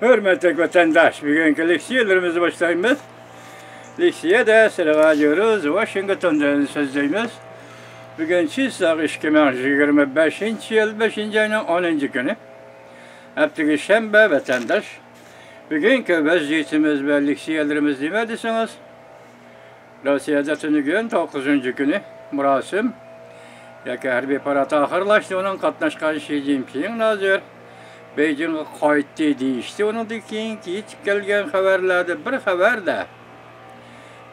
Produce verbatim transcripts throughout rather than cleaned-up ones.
ھۆرمەتلىك ۋەتەنداش، بۈگۈنكى لېكسىيەلىرىمىزنى باشلايمىز. لېكسىيەدە سىلىغا جۆرۈز ۋاشىنگتوندىن سۆزلەيمىز. بۈگۈن چىسلاق ئىككى مىڭ يىگىرمە بەشىنچى يىل، بەشىنچى ئاينىڭ ئونىنچى كۈنى، ھەپتىگە شەنبە، ۋەتەنداش. بۈگۈنكى ۋەزىيىتىمىز ۋە لېكسىيەلىرىمىز نېمە دېسىڭىز، روسىيەدە تۈنۈگۈن توققۇزىنچى كۈنى مۇراسىم ياكى ھەربىي پارات ئاخىرلاشتى. ئۇنىڭ قاتناشقان شى جىنپىڭ ھازىر بېيجىڭغا قايتتى دېيىشتى. ئۇنىڭدىن كېيىنكى يېتىپ كەلگەن خەۋەرلەردە بىر خەۋەردە،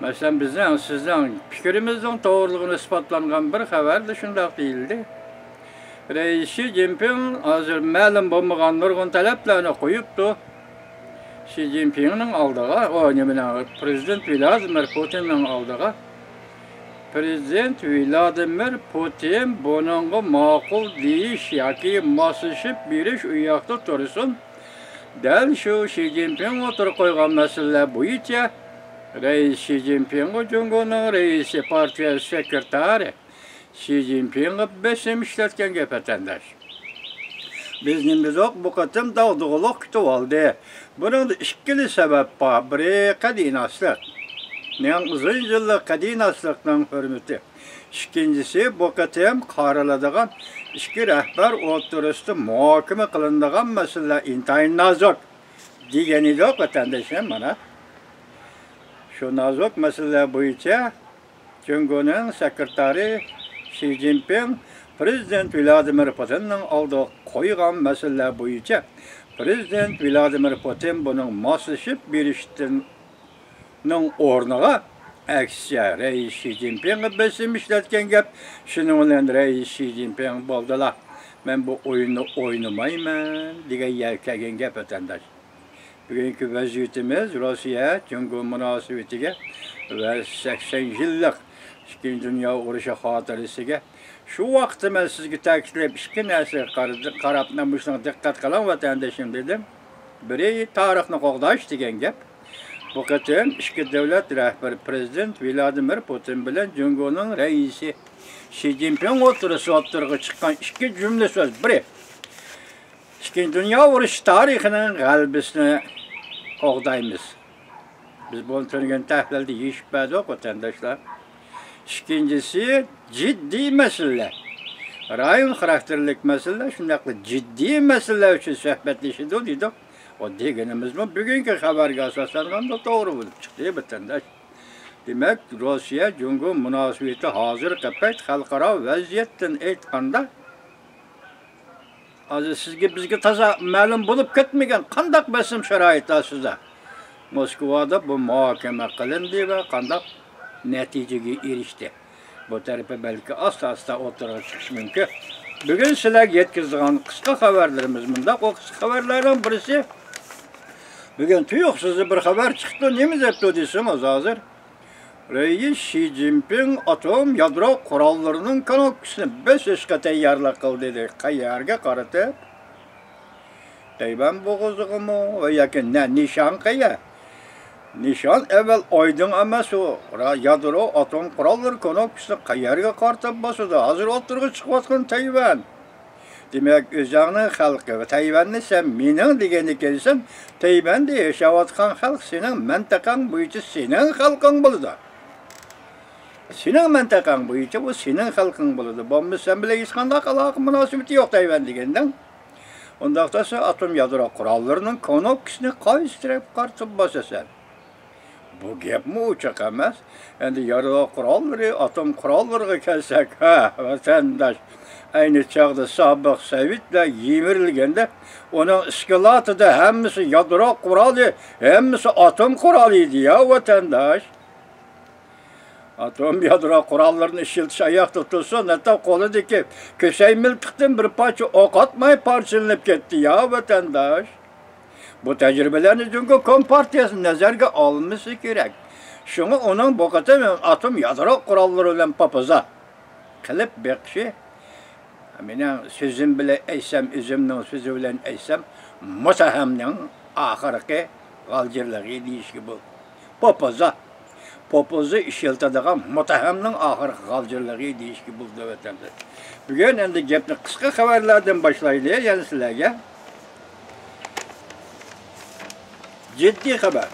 مەسىلەن، بىزنىڭ، سىزنىڭ پىكرىمىزنىڭ توغرىلىقىنى ئىسپاتلانغان بىر خەۋەردە شۇنداق دېيىلدى. رەئىس شى جىنپىڭ ھازىر مەلۇم بولمىغان نۇرغۇن تەلەپلەرنى قويۇپتۇ. شى جىنپىڭنىڭ ئالدىغا، ئۇ نېمىنىڭ، پرېزىدېنت ۋلادىمىر پۇتىننىڭ ئالدىغا. پرېزىدېنت ۋلادىمىر پۇتىن بۇنىڭغا ماقۇل دېيىش ياكى ماسلىشىپ بېرىش ئۇ ياقتا تۇرسۇن. دەل شۇ شى جىنپىڭ ئوتتۇرىغا قويغان مەسىلىلەر بويىچە رەئىس شى جىنپىڭغا جۇڭگونىڭ رەئىسى، پارتىيە سېكرېتارى شى جىنپىڭغا بېسىم ئىشلەتكەن گەپ، ۋەتەنداش. بىزنى مىزوق بۇ قېتىم داغدۇغىلىق كۈتۈۋالدى. بۇنىڭدا ئىككىلا سەۋەب بار. بىرى، قەدىناسلىق. مېنىڭ ئۇزۇن يىللىق قەدىناسلىقنىڭ ھۆرمىتى. ئىككىنچىسى، بۇ قېتىم قارىلىدىغان ئىككى رەھبەر ئوتتۇرىسىدا مۇھاكىمە قىلىنىدىغان مەسىلىلەر ئىنتايىن نازۇك دېگەن ئىدۇق، ۋەتەنداشلار. مانا شۇ نازۇك مەسىلىلەر بويىچە جۇڭگونىڭ سېكرېتارى شى جىنپىڭ پرېزىدېنت ۋلادىمىر پۇتىننىڭ ئالدىغا قويغان مەسىلىلەر بويىچە پرېزىدېنت ۋلادىمىر پۇتىن بۇنىڭ ماسلىشىپ بېرىشتىن، نىڭ ئورنىغا، ئەكسىچە، رەئىس شى جىنپىڭغا بېسىم ئىشلەتكەن گەپ. شۇنىڭ بىلەن رەئىس شى جىنپىڭ بولدىلا، مەن بۇ ئويۇننى ئوينىمايمەن دېگەن يەرگە كەلگەن گەپ، ۋەتەنداش. بۈگۈنكى ۋەزىيىتىمىز روسىيە جۇڭگو مۇناسىۋىتىگە ۋە سەكسەن يىللىق ئىككىنچى دۇنيا ئۇرۇشى خاتىرىسىگە. شۇ ۋاقىتتا مەن سىزگە تەكىتلەپ، ئىككى نەرسىگە قارىدى-، قاراپ، مۇشۇنىڭغا دىققەت قىلىڭ، ۋەتەندىشىم، دېدىم. بىرى، تارىخنى قوغداش دېگەن گەپ. بۇ قېتىم ئىككى دۆلەت رەھبىرى پرېزىدېنت ۋلادىمىر پۇتىن بىلەن جۇڭگونىڭ رەئىسى شى جىنپىڭ ئوتتۇرىسىدا ئوتتۇرىغا چىققان ئىككى جۈملە سۆز. بىرى، ئىككىنچى دۇنيا ئۇرۇشى تارىخىنىڭ غەلىبىسىنى قوغدايمىز. بىز بۇنى تۈنۈگۈن تەھلىلدە يېشىپ بەردۇق، ۋەتەنداشلار. ئىككىنچىسى، جىددىي مەسىلىلەر. رايون خاراكتېرلىك مەسىلىلەر، شۇنداقلا جىددىي مەسىلىلەر ئۈچۈن سۆھبەتلىشىدۇ دېدۇق. ئۇ دېگىنىمىزمۇ بۈگۈنكى خەۋەرگە ئاساسلانغاندا توغرا بولۇپ چىقتى، ۋەتەنداش. دېمەك، روسىيە جۇڭگو مۇناسىۋىتى ھازىرقى پەيت خەلقئارا ۋەزىيەتتىن ئېيتقاندا، ھازىر سىزگە، بىزگە تازا مەلۇم بولۇپ كەتمىگەن قانداق بېسىم شارائىتى ئاستىدا موسكۋادا بۇ مۇھاكىمە قىلىندى ۋە قانداق نەتىجىگە ئېرىشتى؟ بۇ تەرىپى بەلكى ئاستا-ئاستا ئوتتۇرىغا چىقىشى مۇمكىن. بۈگۈن سىلەرگە يەتكۈزىدىغان قىسقا خەۋەرلىرىمىز مۇنداق. ئۇ قىسقا خەۋەرلەرنىڭ بىرسى، بۈگۈن تۇيۇقسىزلا بىر خەۋەر چىقىپتۇ. نېمە دەپتۇ دېسىڭىز، ھازىر رەئىس شى جىنپىڭ ئاتوم يادرو قوراللىرىنىڭ كانوپكىسىنى بېسىشقا تەييارلىق قىلدى، دېدى. قەيەرگە قارىتىپ؟ تەيۋەن بوغۇزىغىمۇ؟ ۋە ياكى نە، نىشان قەيەر؟ نىشان ئەۋۋەل ئايدىڭ ئەمەس، ئۇ را-، يادرو ئاتوم قوراللىرى كانوپكىسىنى قەيەرگە قارىتىپ باسىدۇ؟ ھازىر ئوتتۇرىغا چىقىۋاتقان تەيۋەن. دېمەك، ئۆزۈڭنىڭ خەلقى ۋە تەيۋەننى سەن مېنىڭ دېگەن ئىكەنسەن، تەيۋەندە ياشاۋاتقان خەلق سېنىڭ مەنتىقەڭ بويىچە سېنىڭ خەلقىڭ بولىدۇ. سېنىڭ مەنتىقەڭ بويىچە ئۇ سېنىڭ خەلقىڭ بولىدۇ. بولمىسا سەن بىلەن ھېچقانداق ئالاقە مۇناسىۋىتى يوق تەيۋەن دېگەندىڭ. ئۇنداقتا سەن ئاتوم يادرو قوراللىرىنىڭ كانوپكىسىنى قايسى تەرەپكە قارىتىپ باسىسەن؟ بۇ گەپمۇ ئوچۇق ئەمەس. ئەمدى يادرو قوراللىرى، ئاتوم قوراللىرىغا كەلسەك، ھە، ۋەتەنداش، ئەينى چاغدا سابىق سوۋېتلار يىمىرىلگەندە، ئۇنىڭ ئىسكىلاتىدا ھەممىسى يادرو قورالى، ھەممىسى ئاتوم قورالى ئىدى يا، ۋەتەنداش. ئاتوم يادرو قوراللىرىنى ئىشلىتىش ئاياغدا تۇرسۇن، ھەتتا قولىدىكى كۆسەي مىلتىقتىن بىر پارچە ئوق ئاتماي پارچىلىنىپ كەتتى يا، ۋەتەنداش. بۇ تەجرىبىلەرنى جۇڭگو كومپارتىيەسى نەزەرگە ئالمىسى كېرەك. شۇڭا ئۇنىڭ بۇ قېتىم ئاتوم يادرو قوراللىرى بىلەن پوپوزا قىلىپ بېقىشى، مېنىڭ سۆزۈم بىلەن ئېيتسام، ئۆزۈمنىڭ سۆزى بىلەن ئېيتسام، مۇتتەھەمنىڭ ئاخىرقى غالجىرلىقى دېيىشكە بولىدۇ. پوپوزا. پوپوزا ئىشلىتىدىغان مۇتتەھەمنىڭ ئاخىرقى غالجىرلىقى دېيىشكە بولىدۇ، ۋەتەنداش. بۈگۈن ئەمدى گەپنى قىسقا خەۋەرلەردىن باشلايلى، يەنە سىلەرگە. جىددىي خەۋەر.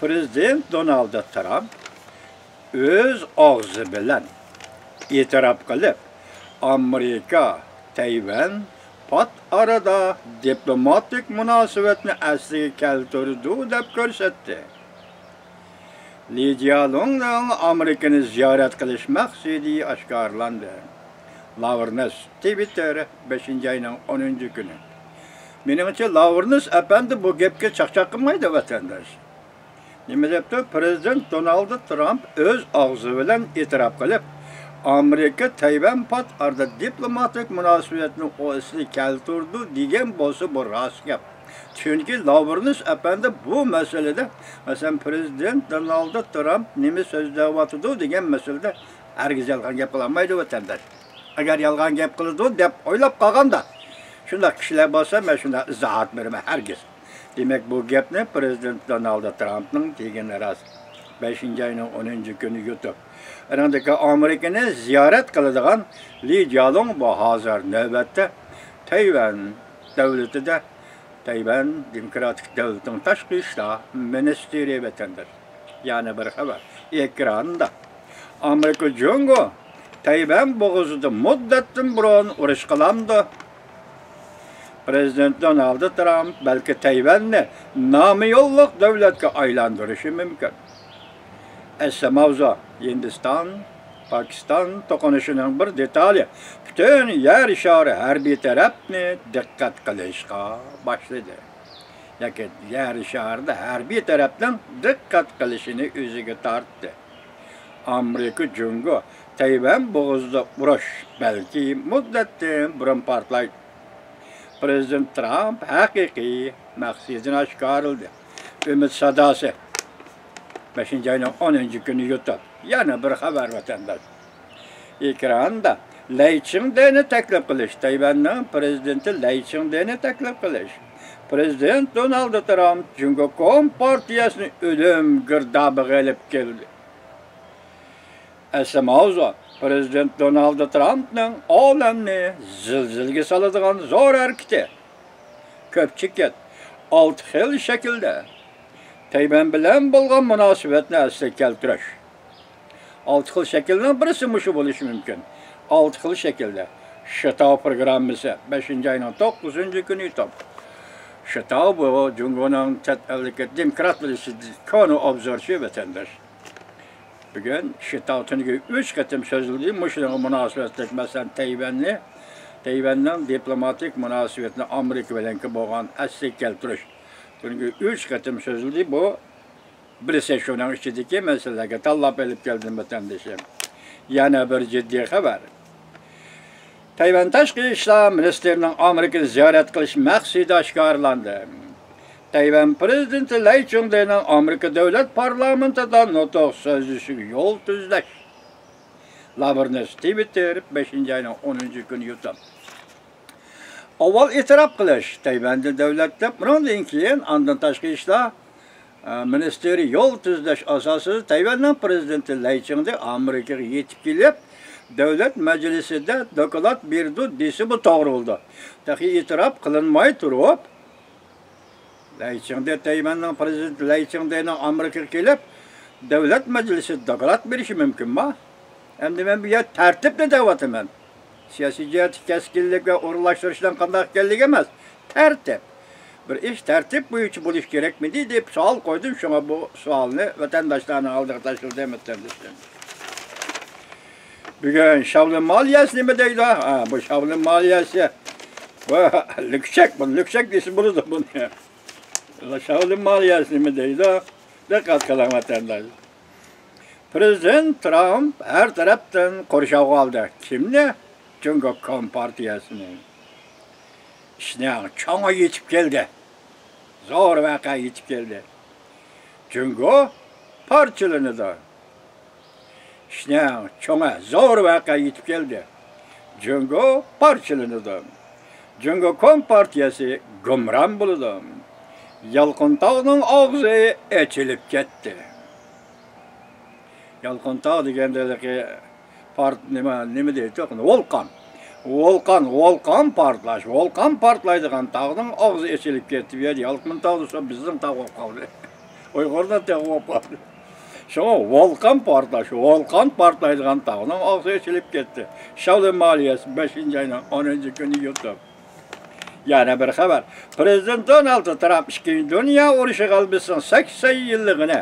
پىرېزىدېنت دونالد ترامپ ئۆز ئاغزى بىلەن ئېتىراپ قىلىپ، ئامېرىكا تەيۋەن پات ئارىدا دىپلوماتىك مۇناسىۋەتنى ئەسلىگە كەلتۈرىدۇ دەپ كۆرسەتتى. لى جيالۇڭنىڭ ئامېرىكىنى زىيارەت قىلىش مەقسىتى ئاشكارىلاندى. لاۋرېنس، تىۋىتتېر، بەشىنچى ئاينىڭ ئونىنچى كۈنى. مېنىڭچە، لاۋرېنس ئەپەندى بۇ گەپكە چاقچاق قىلمايدۇ، ۋەتەنداش. نېمە دەپتۇ؟ پىرېزىدېنت دونالد ترامپ ئۆز ئاغزى بىلەن ئېتىراپ قىلىپ، ئامېرىكا تەيۋەن پات ئارىدا دىپلوماتىك مۇناسىۋەتنى ئەسلىگە كەلتۈرىدۇ دېگەن بولسا، بۇ راست گەپ. چۈنكى لاۋرېنس ئەپەندى بۇ مەسىلىدە، مەسىلەن، پىرېزىدېنت دونالد ترامپ نېمە سۆزلەۋاتىدۇ دېگەن مەسىلىدە ھەرگىز يالغان گەپ قىلالمايدۇ، ۋەتەنداش. ئەگەر يالغان گەپ قىلىدۇ دەپ ئويلاپ قالغاندا، شۇنداق كىشىلەر بولسا، مەن شۇنداق ئىزاھات بېرىمەن، ھەرگىز. دېمەك، بۇ گەپنى پىرېزىدېنت دونالد ترامپنىڭ دېگىنى راست. بەشىنچى ئاينىڭ ئونىنچى كۈنى يۇتۇپ، ئېنىڭدىكى ئامېرىكىنى زىيارەت قىلىدىغان لى جيالۇڭ بۇ ھازىر نۆۋەتتە تەيۋەن دۆلىتىدە، تەيۋەن دېموكراتىك دۆلىتىنىڭ تاشقى ئىشلار مىنىستىرى، ۋەتەنداش. يەنە بىر خەۋەر ئېكراندا. ئامېرىكا جۇڭگو تەيۋەن بوغۇزىدا مۇددەتتىن بۇرۇن ئۇرۇش قىلامدۇ؟ پىرېزىدېنت دونالد ترامپ بەلكى تەيۋەننى نامىيوللۇق دۆلەتكە ئايلاندۇرۇشى مۇمكىن. ئەسلى ماۋزۇ، ھىندىستان، پاكىستان توقۇنۇشىنىڭ بىر دېتالى، پۈتۈن يەر شارى ھەربىي تەرەپنى دىققەت قىلىشقا باشلىدى. ياكى يەر شارىدا ھەربىي تەرەپنىڭ دىققەت قىلىشىنى ئۆزىگە تارتتى. ئامېرىكا جۇڭگو تەيۋەن بوغۇزىدا ئۇرۇش بەلكى مۇددەتتىن بۇرۇن پارتلايدۇ. پىرېزىدېنت ترامپ ھەقىقىي مەقسىتىنى ئاشكارىلىدى. ئۈمىد ساداسى، بەشىنچى ئاينىڭ ئونىنچى كۈنى يۇتۇپ. يەنە بىر خەۋەر، ۋەتەنداش. ئېكراندا لەي چىڭدېنى تەكلىپ قىلىش. تەيۋەننىڭ پىرېزىدېنتى لەي چىڭدېنى تەكلىپ قىلىش. پىرېزىدېنت دونالد ترامپ جۇڭگو كومپارتىيەسىنى ئۆلۈم گىردابىغا ئېلىپ كەلدى. ئەسلى ماۋزۇ، پىرېزىدېنت دونالد ترامپنىڭ ئالەمنى زىلزىلىگە سالىدىغان زور ھەرىكىتى. كۆپ چېكىت، ئالتە خىل شەكىلدە تەيۋەن بىلەن بولغان مۇناسىۋەتنى ئەسلىگە كەلتۈرۈش. ئالتە خىل شەكىلنىڭ بىرسى مۇشۇ بولۇشى مۇمكىن. ئالتە خىل شەكىلدە. شىتاۋ پروگراممىسى، بەشىنچى ئاينىڭ توققۇزىنچى كۈنى يۇتۇپ. شىتاۋ بۇ جۇڭگونىڭ چەت ئەلدىكى دېموكرات بىلىشى كونا ئوبزورچى، ۋەتەنداش. بۈگۈن شىتاۋ تۈنۈگۈن ئۈچ قېتىم سۆزلىدى. مۇشۇنىڭغا مۇناسىۋەتلىك، مەسىلەن، تەيۋەننى، تەيۋەننىڭ دىپلوماتىك مۇناسىۋىتىنى ئامېرىكا بىلەنكى بولغان ئەسلىگە كەلتۈرۈش. تۈنۈگۈن ئۈچ قېتىم سۆزلىدى. بۇ بىرسى شۇنىڭ ئىچىدىكى مەسىلىلەرگە تاللاپ ئېلىپ كەلدىم، ۋەتەندىشىم. يەنە بىر جىددىي خەۋەر. تەيۋەن تاشقى ئىشلار مىنىستىرىنىڭ ئامېرىكىنى زىيارەت قىلىش مەقسىتى ئاشكارىلاندى. تەيۋەن پىرېزىدېنتى لەي چىڭدېنىڭ ئامېرىكا دۆلەت پارلامېنتىدا نۇتۇق سۆزلىشىگە يول تۈزلەش. لاۋرېنس، تىۋىتتېر، بەشىنچى ئاينىڭ ئونىنچى كۈنى يۇتۇپ. ئاۋۋال ئېتىراپ قىلىش، تەيۋەندە دۆلەت دەپ، ئۇنىڭدىن كېيىن ئاندىن تاشقى ئىشلار، ئە، مىنىستىرى يول تۈزلەش ئاساسىدا تەيۋەننىڭ پىرېزىدېنتى لەي چىڭدې ئامېرىكىغا يېتىپ كېلىپ، دۆلەت مەجلىسىدە دوكلات بېرىدۇ دېسە، بۇ توغرا بولىدۇ. تېخى ئېتىراپ قىلىنماي تۇرۇپ، لەي چىڭدې، تەيۋەننىڭ پىرېزىدېنتى لەي چىڭدېنىڭ ئامېرىكىغا كېلىپ، دۆلەت مەجلىسىدە دوكلات بېرىشى مۇمكىنما؟ ئەمدى مەن بۇ يەردە تەرتىپنى دەۋاتىمەن. سىياسىي جەھەتتىكى كەسكىنلىك ۋە ئورۇنلاشتۇرۇشنىڭ قانداق ئىكەنلىكى ئەمەس، تەرتىپ. بىر ئىش تەرتىپ بويىچە بولۇش كېرەكمىدى دەپ سوئال قويدۇم، شۇڭا بۇ سوئالنى ۋەتەنداشلارنىڭ ئالدىغا تاشلىدىم، ۋەتەنداشلار. بۈگۈن شاۋلىن مالىيەسى نېمە دەيدۇ؟ ھا، بۇ شاۋلىن مالىيەسى، بۇ لۈكچەك، بۇ لۈكچەك دېسە بولىدۇ بۇنى. شاۋلىن مالىيەسى نېمە دەيدۇ؟ دىققەت قىلىڭ، ۋەتەنداش. پىرېزىدېنت ترامپ ھەر تەرەپتىن قورشاۋغا ئالدى. كىمنى؟ جۇڭگو كومپارتىيەسىنى. ئىشنىڭ چوڭى يېتىپ كەلدى. زور ۋەقە يېتىپ كەلدى. جۇڭگو پارچىلىنىدۇ. ئىشنىڭ چوڭى، زور ۋەقە يېتىپ كەلدى. جۇڭگو پارچىلىنىدۇ. جۇڭگو كومپارتىيەسى گۇمران بولىدۇ. يالقۇنتاغنىڭ ئاغزى ئېچىلىپ كەتتى. يالقۇنتاغ دېگەندە ھېلىقى پارت-، نېمە، نېمە دەيدۇ؟ ۋولقان. ۋولقان، ۋولقان پارتلاش، ۋولقان پارتلايدىغان تاغنىڭ ئاغزى ئېچىلىپ كەتتى. بۇ يەردە يالقۇن تاغ دېسە، بىزنىڭ تاغ بولۇپ قالدى. ئۇيغۇرنىڭ تېغى بولۇپ قالدى. شۇڭا ۋولقان پارتلاش، ۋولقان پارتلايدىغان تاغنىڭ ئاغزى ئېچىلىپ كەتتى. شاۋلىن مالىيەسى، بەشىنچى ئاينىڭ ئونىنچى كۈنى يۇتۇپ. يەنە بىر خەۋەر. پرېزىدېنت دونالد ترامپ ئىككىنچى دۇنيا ئۇرۇشى غەلىبىسىنىڭ سەكسەن يىللىقىنى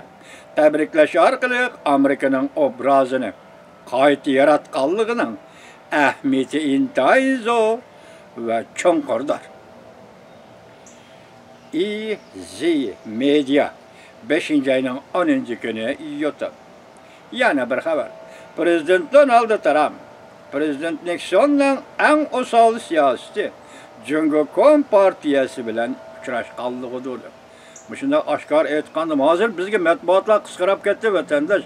تەبرىكلەش ئارقىلىق ئامېرىكىنىڭ ئوبرازىنى قايتا ياراتقانلىقىنىڭ ئەھمىيىتى ئىنتايىن زور ۋە چوڭقۇردۇر. ئىزى مېدىيا، بەشىنچى ئاينىڭ ئونىنچى كۈنى يۇتۇپ. يەنە بىر خەۋەر. پرېزىدېنت دونالد ترامپ پرېزىدېنت نىكسوننىڭ ئەڭ ئوسال سىياسىتى جۇڭگو كومپارتىيەسى بىلەن ئۇچراشقانلىقىدۇر. مۇشۇنداق ئاشكارا ئېيتقاندا، ھازىر بىزگە مەتبۇئاتلار قىسقىراپ كەتتى، ۋەتەنداش.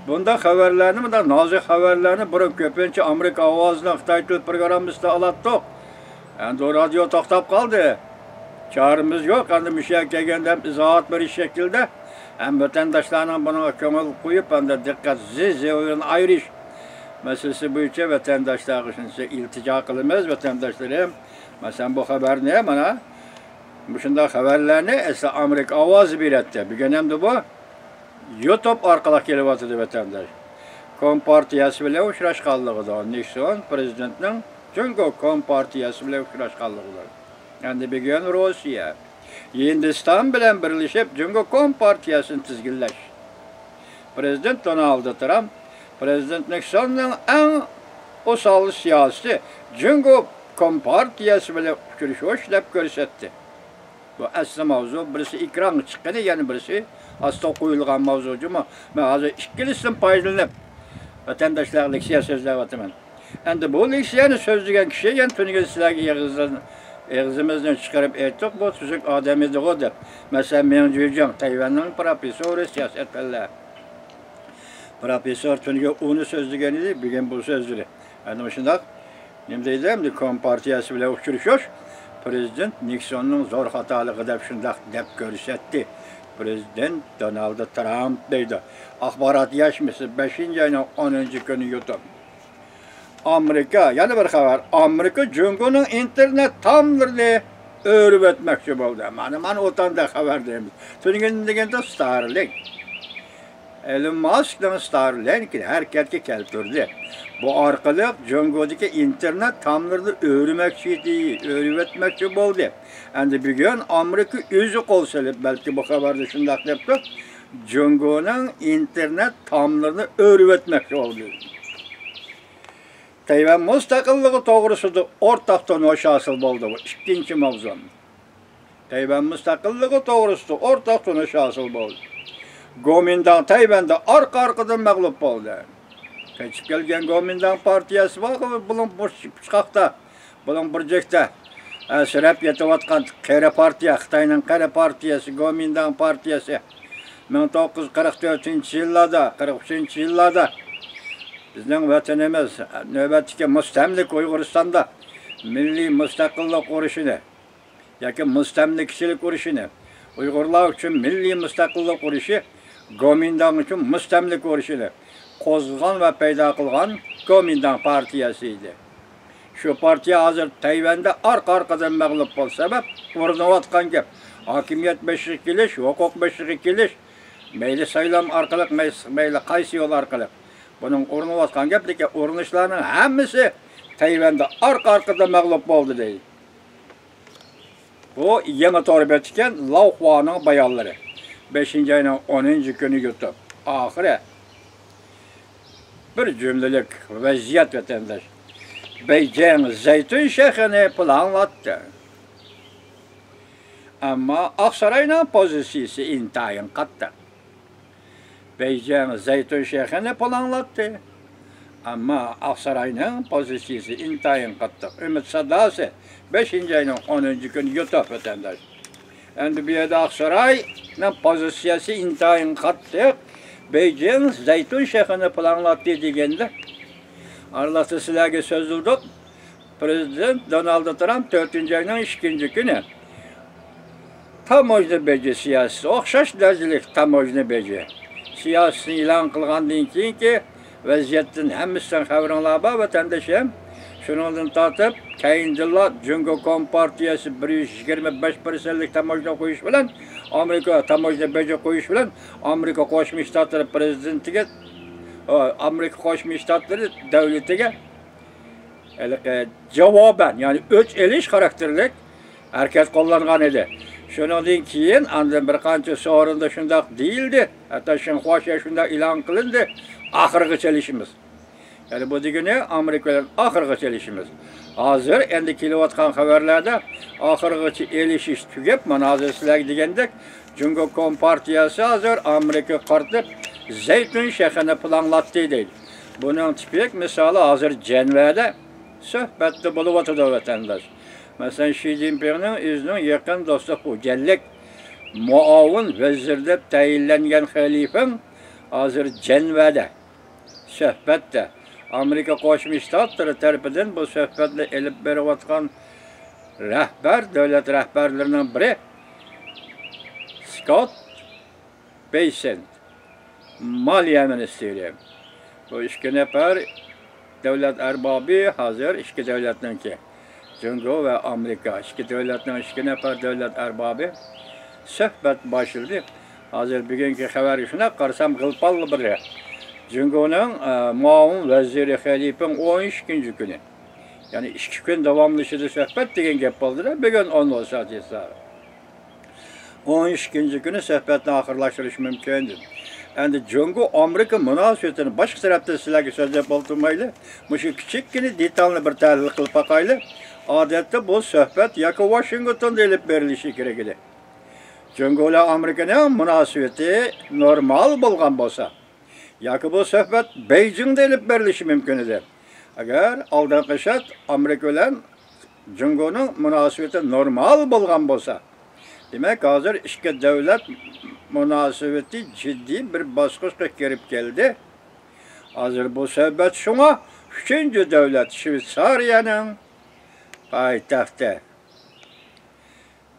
بۇنداق خەۋەرلەرنى، مۇنداق نازۇك خەۋەرلەرنى بۇرۇن كۆپىنچە ئامېرىكا ئاۋازىنىڭ خىتاي تىل پروگراممىسىدا ئالاتتۇق. ئەمدى ئۇ رادىيو توختاپ قالدى. چارىمىز يوق. ئەمدى مۇشۇ يەرگە كەلگەندە ھەم ئىزاھات بېرىش شەكلىدە، ھەم ۋەتەنداشلارنىڭ بۇنىڭغا كۆڭۈل قويۇپ، ئەمدى دىققەت زىچ زىيىنى ئايرىش مەسىلىسى بويىچە ۋەتەنداشلارغا شۇنچە ئىلتىجا قىلىمىز، ۋەتەنداشلىرىم. مەسىلەن، بۇ خەۋەرنى مانا مۇشۇنداق خەۋەرلەرنى ئەسلى ئامېرىكا ئاۋازى بېرەتتى. بۈگۈن ئەمدى بۇ يۇتۇب ئارقىلىق كېلىۋاتىدۇ، ۋەتەنداش. كومپارتىيەسى بىلەن ئۇچراشقانلىقىدا، نىكسون پرېزىدېنتنىڭ جۇڭگو كومپارتىيەسى بىلەن ئۇچراشقانلىقىدا. ئەمدى بۈگۈن روسىيە، ھىندىستان بىلەن بىرلىشىپ جۇڭگو كومپارتىيەسىنى تىزگىنلەش. پرېزىدېنت دونالد ترامپ پرېزىدېنت نىكسوننىڭ ئەڭ ئوسال سىياسىتى جۇڭگو كومپارتىيەسى بىلەن ئۇچرىشىش دەپ كۆرسەتتى. بۇ ئەسلى ماۋزۇ، بىرسى ئېكرانغا چىققىنى، يەنە بىرسى ئاستا قويۇلغان ماۋزۇ جۇمۇ. مەن ھازىر ئىككىلىسىدىن پايدىلىنىپ، ۋەتەنداشلارغا لېكسىيە سۆزلەۋاتىمەن. ئەمدى بۇ لېكسىيەنى سۆزلىگەن كىشى، يەنە تۈنۈگۈن سىلەرگە ئېغىزدىن، ئېغىزىمىزدىن چىقىرىپ ئېيتتۇق، بۇ تۈزۈك ئادەم ئىدىغۇ دەپ. مەسىلەن، مېڭ جۈيجىڭ، تەيۋەننىڭ پروفېسسورى، سىياسەتپەنلەر پروفېسسور تۈنۈگۈن ئۇنى سۆزلىگەن ئىدى، بۈگۈن بۇ سۆزلىدى. ئەنە مۇشۇنداق. نېمە دەيدۇ ئەمدى؟ كومپارتىيەسى بىلەن ئۇچرىشىش پرېزىدېنت نىكسوننىڭ زور خاتالىقى دەپ شۇنداق دەپ كۆرسەتتى پرېزىدېنت دونالد ترامپ دەيدۇ. ئاخبارات يەتمىشى بەشىنچى ئاينىڭ ئونىنچى كۈنى يۇتۇپ. ئامېرىكا، يەنە بىر خەۋەر، ئامېرىكا جۇڭگونىڭ ئىنتېرنېت تاملىرىنى ئۆرۈۋەتمەكچى بولدى. مانا، مانا ئوتاندا خەۋەر دەيمىز. تۈنۈگۈن دېگەندە ستارلىنك. ئېلون ماسكنىڭ ستارلىنكىنى ھەرىكەتكە كەلتۈردى. بۇ ئارقىلىق جۇڭگودىكى ئىنتېرنېت تاملىرىنى ئۆرۈمەكچى ئىدى، ئۆرۈۋەتمەكچى بولدى. ئەمدى بۈگۈن ئامېرىكا ئۆزى قول سېلىپ، بەلكى بۇ خەۋەردە شۇنداق دەپتۇ، جۇڭگونىڭ ئىنتېرنېت تاملىرىنى ئۆرۈۋەتمەكچى بولدى. تەيۋەن مۇستەقىللىقى توغرىسىدا ئورتاق تونۇش ھاسىل بولدى. بۇ ئىككىنچى ماۋزۇ. تەيۋەن مۇستەقىللىقى توغرىسىدا ئورتاق تونۇش ھاسىل بولدى. گومىنداڭ تەيۋەندە ئارقا-ئارقىدىن مەغلۇپ بولدى. قېچىپ كەلگەن گومىنداڭ پارتىيەسى بار، بۇنىڭ بۇ پۇچقاقتا، بۇنىڭ بۇرجەكتە ئەنسىرەپ يېتىۋاتقان قېرى پارتىيە، خىتاينىڭ قېرى پارتىيەسى، گومىنداڭ پارتىيەسى مىڭ توققۇز يۈز قىرىق تۆتىنچى يىللاردا، قىرىق ئۈچىنچى يىللاردا بىزنىڭ ۋەتىنىمىز، نۆۋەتتىكى مۇستەملىكە ئۇيغۇرىستاندا مىللىي مۇستەقىللىق ئۇرۇشىنى ياكى مۇستەملىكىچىلىك ئۇرۇشىنى، ئۇيغۇرلار ئۈچۈن مىللىي مۇستەقىللىق ئۇرۇشى، گومىنداڭ ئۈچۈن مۇستەملىكە ئۇرۇشىنى قوزغىغان ۋە پەيدا قىلغان گومىنداڭ پارتىيەسى ئىدى. شۇ پارتىيە ھازىر تەيۋەندە ئارقا-ئارقىدىن مەغلۇپ بولۇش سەۋەب، ئۇرۇنۇۋاتقان گەپ، ھاكىمىيەت بېشىغا كېلىش، ھوقۇق بېشىغا كېلىش، مەيلى سايلام ئارقىلىق، مەي-، مەيلى قايسى يول ئارقىلىق، بۇنىڭ ئۇرۇنۇۋاتقان گەپ، لېكىن ئۇرۇنۇشلارنىڭ ھەممىسى تەيۋەندە ئارقا-ئارقىدىن مەغلۇپ بولدى، دەيدۇ. بۇ يېڭى تور بېتى ئىكەن، لاۋخۇانىڭ بايانلىرى. بەشىنچى ئاينىڭ ئونىنچى كۈنى يۇتۇپ. ئاخىرى بىر جۈملىلىك ۋەزىيەت، ۋەتەنداش. بېيجىڭ زەيتۇن شېخىنى پىلانلاتتى. ئەمما ئاقساراينىڭ پوزىتسىيىسى ئىنتايىن قاتتىق. بېيجىڭ زەيتۇن شېخىنى پۇلاڭلاتتى. ئەمما ئاقساراينىڭ پوزىتسىيىسى ئىنتايىن قاتتىق. ئۈمىد ساداسى، بەشىنچى ئاينىڭ ئونىنچى كۈنى يۇتۇپ، ۋەتەنداش. ئەمدى بۇ يەردە ئاقساراينىڭ پوزىتسىيىسى ئىنتايىن قاتتىق. بېيجىڭ زەيتۇن شېخىنى پۇلاڭلاتتى دېگەندە، ئارىلىقتا سىلەرگە سۆزلىدۇق. پرېزىدېنت دونالد ترامپ تۆتىنچى ئاينىڭ ئىككىنچى كۈنى تاموژنا بېجى سىياسىتى، ئوخشاش دەرىجىلىك تاموژنا بېجى سىياسىتىنى ئېلان قىلغاندىن كېيىنكى ۋەزىيەتتىن ھەممىسىدىن خەۋىرىڭلار بار، ۋەتەندىشىم. شۇنىڭدىن تارتىپ، كەينىدىنلا جۇڭگو كومپارتىيەسى بىر يۈز يىگىرمە بەش پىرسەنتلىك تاموژنا قويۇش بىلەن، ئامېرىكا تاموژنا بېجى قويۇش بىلەن، ئامېرىكا قوشما شتاتلىرى پىرېزىدېنتىگە، ئامېرىكا قوشما شتاتلىرى دۆلىتىگە ھېلىقى جاۋابەن، يەنى ئۆچ ئېلىش خاراكتېرلىك ھەرىكەت قوللانغان ئىدى. شۇنىڭدىن كېيىن ئاندىن بىر قانچە سورۇندا شۇنداق دېيىلدى، ھەتتا شىنخۇا شۇنداق ئېلان قىلىندى، ئاخىرغىچە ئېلىشىمىز. يەنى بۇ دېگىنى ئامېرىكا بىلەن ئاخىرغىچە ئېلىشىمىز. ھازىر ئەندى كېلىۋاتقان خەۋەرلەردە ئاخىرغىچە ئېلىشىش تۈگەپ، مانا ھازىر سىلەرگە دېگەندەك، جۇڭگو كومپارتىيەسى ھازىر ئامېرىكىغا قارىتىپ زەيتۇن شېخىنى پىلانلاتتى دەيدۇ. بۇنىڭ تىپىك مىسالى ھازىر جەنۋەدە سۆھبەتتە بولۇۋاتىدۇ، ۋەتەنداش. مەسىلەن، شى جىنپىڭنىڭ ئۆزىنىڭ يېقىن دوستى، خوجەنلىك مۇئاۋىن ۋەزىر دەپ تەيىنلەنگەن خېلىپىڭ ھازىر جەنۋەدە سۆھبەتتە. ئامېرىكا قوشما شتاتلىرى تەرىپىدىن بۇ سۆھبەتنى ئېلىپ بېرىۋاتقان رەھبەر، دۆلەت رەھبەرلىرىنىڭ بىرى سكوت بېيسېنت، مالىيە مىنىستىرى. بۇ ئىككى نەپەر دۆلەت ئەربابى ھازىر ئىككى دۆلەتنىڭكى، جۇڭگو ۋە ئامېرىكا ئىككى دۆلەتنىڭ ئىككى نەپەر دۆلەت ئەربابى سۆھبەت باشلىدى. ھازىر بۈگۈنكى خەۋەرگە شۇنداق قارىسام، غىلپاللا بىرى، جۇڭگونىڭ، ئە، مۇئاۋىن ۋەزىرى خېلىپىڭ ئون ئىككىنچى كۈنى، يەنى ئىككى كۈن داۋاملىشىدۇ سۆھبەت دېگەن گەپ بولدىدا، بۈگۈن ئون بولسا دېسە. ئون ئىككىنچى كۈنى سۆھبەتنى ئاخىرلاشتۇرۇش مۇمكىن. ئەندى جۇڭگو ئامېرىكا مۇناسىۋىتىنى باشقا تەرەپتىن سىلەرگە سۆزلەپ ئولتۇرمايلى. مۇشۇ كىچىككىنە دېتالنى بىر تەھلىل قىلىپ باقايلى. ئادەتتە بۇ سۆھبەت ياكى ۋاشىنگتوندا ئېلىپ بېرىلىشى كېرەك ئىدى. جۇڭگو بىلەن ئامېرىكىنىڭ مۇناسىۋىتى نورمال بولغان بولسا، ياكى بۇ سۆھبەت بېيجىڭدا ئېلىپ بېرىلىشى مۇمكىن ئىدى. ئەگەر ئالدىنقى شەرت ئامېرىكا بىلەن جۇڭگونىڭ مۇناسىۋىتى نورمال بولغان بولسا، دېمەك، ھازىر ئىككى دۆلەت مۇناسىۋىتى جىددىي بىر باسقۇچقا كىرىپ كەلدى. ھازىر بۇ سۆھبەت شۇڭا ئۈچىنچى دۆلەت شۋېتسارىيەنىڭ پايتەختى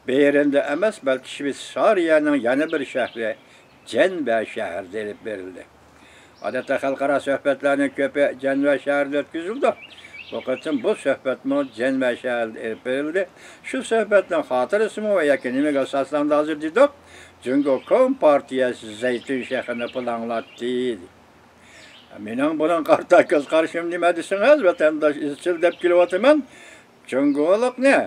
بېرلىندا ئەمەس، بەلكى شۋېتسارىيەنىڭ يەنە بىر شەھىرى جەنۋە شەھىرىدە ئېلىپ بېرىلدى. ئادەتتە خەلقئارا سۆھبەتلەرنىڭ كۆپى جەنۋە شەھىرىدە ئۆتكۈزۈلىدۇ. بۇ قېتىم بۇ سۆھبەتمۇ جەنۋە شەھىرىدە ئېلىپ بېرىلدى. شۇ سۆھبەتنىڭ خاتىرىسىمۇ ۋە ياكى نېمىگە ئاساسلاندى ھازىر دېدۇق؟ جۇڭگو كومپارتىيەسى زەيتۇن شېخىنى پىلانلاتتى. مېنىڭ بۇنىڭغا قارىتا كۆز قارىشىم نېمە دېسىڭىز، ۋەتەنداش، ئىزچىل دەپ كېلىۋاتىمەن. جۇڭگولۇقنى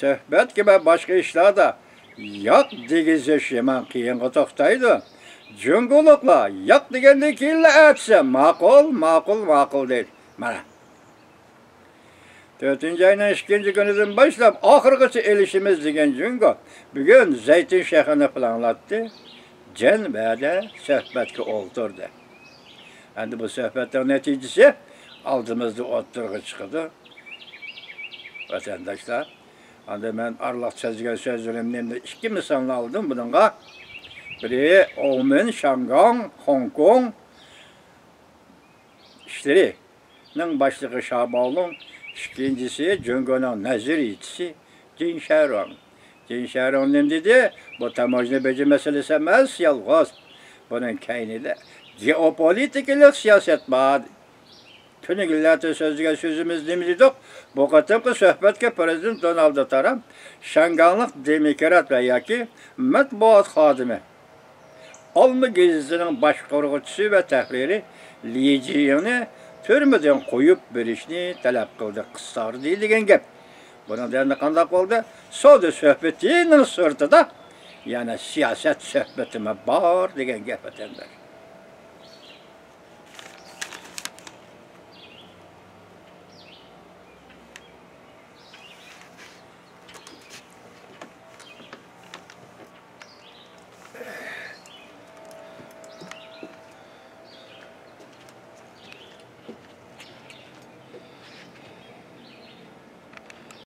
سۆھبەتكە ۋە باشقا ئىشلاردا ياق دېگۈزۈش يامان قىيىنغا توختايدۇ. جۇڭگولۇقلار ياق دېگەندىن كېيىنلا ئەتىسى ماقۇل، ماقۇل، ماقۇل دەيدۇ. مانا. تۆتىنچى ئاينىڭ ئىككىنچى كۈنىدىن باشلاپ ئاخىرغىچە ئېلىشىمىز دېگەن جۇڭگو بۈگۈن زەيتۇن شېخىنى پىلانلاتتى. جەنۋەدە سۆھبەتكە ئولتۇردى. ئەمدى بۇ سۆھبەتنىڭ نەتىجىسى ئالدىمىزدا ئوتتۇرىغا چىقىدۇ. ۋەتەنداشلار، ئەمدى مەن ئارىلىق سۆزلىگەن سۆزلىرىمنى ئەمدى ئىككى مىسالنى ئالدىم بۇنىڭغا. بىرى ئومېن، شياڭگاڭ، خوڭكوڭ ئىشلىرىنىڭ باشلىقى شاباۋلۇڭ، ئىككىنچىسى جۇڭگونىڭ نەزەرىيىچىسى جىن شەرۇڭ. جىن شەرۇڭ نېمە دېدى؟ بۇ تاموژنا بېجى مەسىلىسى ئەمەس يالغۇز. بۇنىڭ كەينىدە گېئوپولىتىكىلىق سىياسەت بار. تۈنۈگۈنلەردە سۆزلىگەن سۆزىمىز نېمە دېدۇق؟ بۇ قېتىمقى سۆھبەتكە پىرېزىدېنت دونالد ترامپ شياڭگاڭلىق دېموكرات ۋە ياكى مەتبۇئات خادىمى، ئالما گېزىتىنىڭ باشقۇرغۇچىسى ۋە تەھرىرى لى جىيىڭنى تۈرمىدىن قويۇپ بېرىشنى تەلەپ قىلدى، قىستاردى دېگەن گەپ. بۇنىڭدا ئەمدى قانداق بولدى؟ سودا سۆھبىتىنىڭ سىرتىدا يەنە سىياسەت سۆھبىتىمۇ بار دېگەن گەپ، ۋەتەنداش.